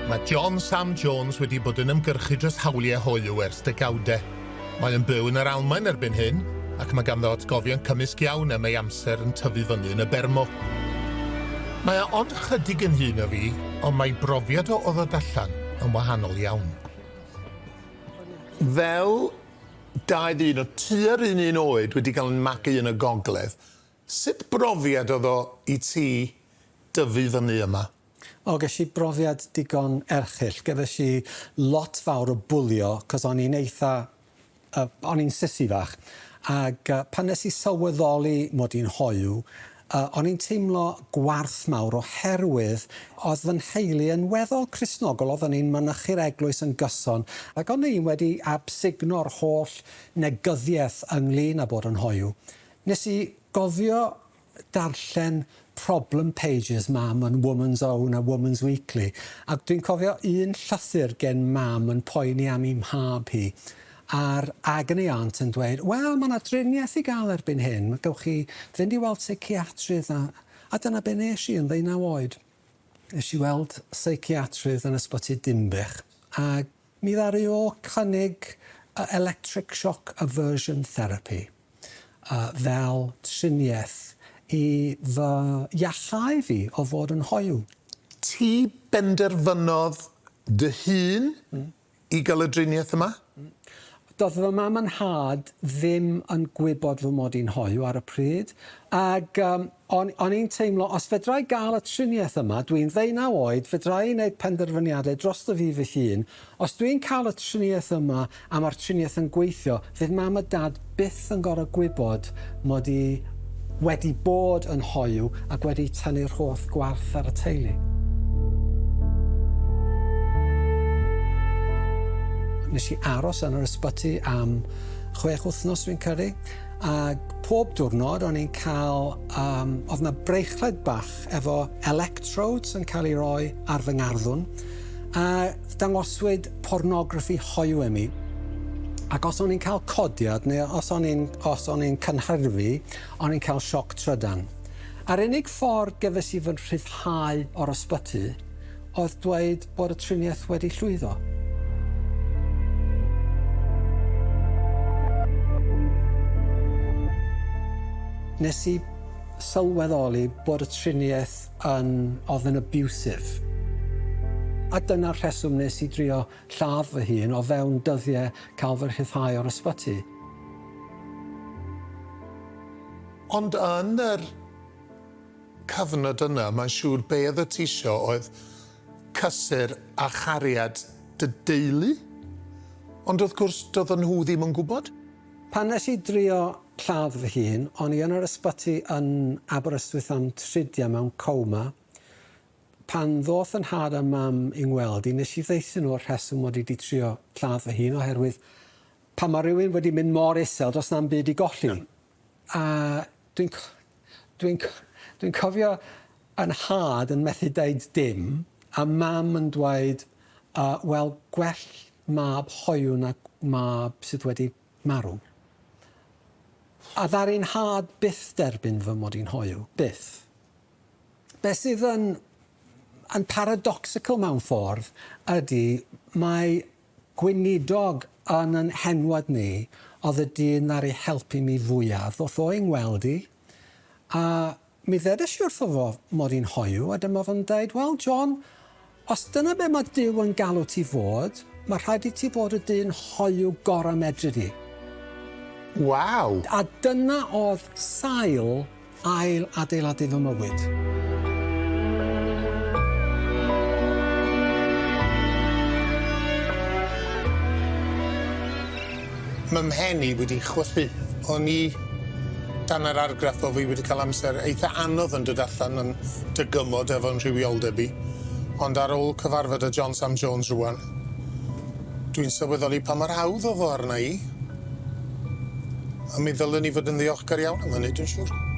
Mae John Sam Jones wedi bod yn ymgyrchu dros hawliau hoyw ers degawdau. Mae yn byw yn yr Almaen erbyn hyn, ac mae ganddo atgofion cymysg iawn am ei amser yn tyfu fyny yn y Bermo. Mae o ond chydig yn hŷn na fi, ond mae'i brofiad o o ddod allan yn wahanol iawn. Fel dau ddyn o tua'r un un oed wedi cael yn magu yn y gogledd, sut brofiad oedd o i ti dyfu fyny yma? O, ges i brofiad digon erchyll. Gefes i lot fawr o bwlio, 'cos o'n i'n eitha yy o'n i'n sissy fach. Ag yy pan nes i sylweddoli mod i'n hoyw, yy o'n i'n teimlo gwarth mawr oherwydd o'dd fy nheulu yn weddol Cristnogol, oedden ni'n mynychu'r eglwys yn gyson, ac o'n i wedi absugno'r holl negyddiaeth ynglŷn â bod yn hoyw. Nes i gofio darllen problem pages mam yn Woman's Own a Woman's Weekly ac dwi'n cofio un llythyr gen mam yn poeni am 'i mhab hi a'r agony aunt yn dweud wel ma' 'na driniaeth i ga'l erbyn hyn gewch chi fynd i weld seiciatrydd a a dyna be' nesh i yn ddeunaw oed. Nesh i weld seiciatrydd yn ysbyty Dinbych a mi ddaru o cynnig yy electric shock aversion therapy. fel triniaeth i fy iachau fi o fod yn hoyw. Ti benderfynodd dy hun i gael y driniaeth yma? Doedd fy mam a nhad ddim yn gwybod fy mod i'n hoyw ar y pryd, ag yym o'n o'n i'n teimlo os fedra i gael y triniaeth yma, dwi'n ddeunaw oed, fedra i wneud penderfyniadau drosto fi fy hun, os dwi'n cael y triniaeth yma a ma'r triniaeth yn gweithio, fydd mam a dad byth yn gor'o' gwybod mod i wedi bod yn hoyw ac wedi tynnu'r holl gwarth ar y teulu. Nes i aros yn yr ysbyty am chwech wythnos dwi'n credu, ag pob diwrnod o'n i'n ca'l yym o'dd 'na breichled bach efo electrodes yn ca'l 'i roi ar fy ngarddwn, a Dangoswyd pornograffi hoyw i mi, ac os o'n i'n cael codiad neu os o'n i'n os o'n i'n cynhyrfu, o'n i'n cael sioc trydan. A'r unig ffordd gefes i fy rhyddhau o'r ysbyty oedd dweud bod y triniaeth wedi llwyddo. Nes i sylweddoli bod y triniaeth yn... oedd yn abusive. A dyna'r rheswm nes i drio lladd fy hun o fewn dyddie cael fy rhyddhau o'r ysbyty. Ond yn yr cyfnod yna, mae'n siŵr be oeddet ti isio oedd cysur a chariad dy deulu? Ond wrth gwrs doedden nhw ddim yn gwybod. Pan nes i drio lladd fy hun, o'n i yn yr ysbyty yn Aberystwyth am tridiau mewn coma. Pan ddoth 'y nhad a mam i ngweld i, nes i ddeutho nhw y rheswm mod i 'di trio lladd fy hun, oherwydd pan ma' rywun wedi mynd mor isel, do's na'm byd i golli. A dwi'n co- dwi'n co- dwi'n cofio 'y nhad yn methu deud dim, a mam yn dweud, yy, wel, gwell mab hoyw na mab sydd wedi marw. A ddaru 'nhad byth derbyn fy mod i'n hoyw, byth. Be' sydd yn yn paradoxical mewn ffordd ydi mae gweinidog yn 'yn henwad ni o'dd y dyn ddaru helpu mi fwyaf, ddoth o i ngweld i, a Mi ddedes i wrtho fo mod i'n hoyw a dyma fo'n deud, 'Wel, John, os dyna be' ma' Duw yn galw ti fod, ma' rhaid i ti fod y dyn hoyw gora' medri di. Waw! A dyna o'dd sail ail adeiladu fy mywyd. Ma' mhen i wedi chwythu. O'n i dan yr argraff bo' fi wedi ca'l amser eitha anodd yn dod allan yn dygymod efo'n rhywioldeb i, ond ar ôl cyfarfod â John Sam Jones rŵan, dwi'n sylweddoli pa mor hawdd o'dd o arna i. A mi ddylwn i fod yn ddiolchgar iawn am hynny, dwi'n siŵr.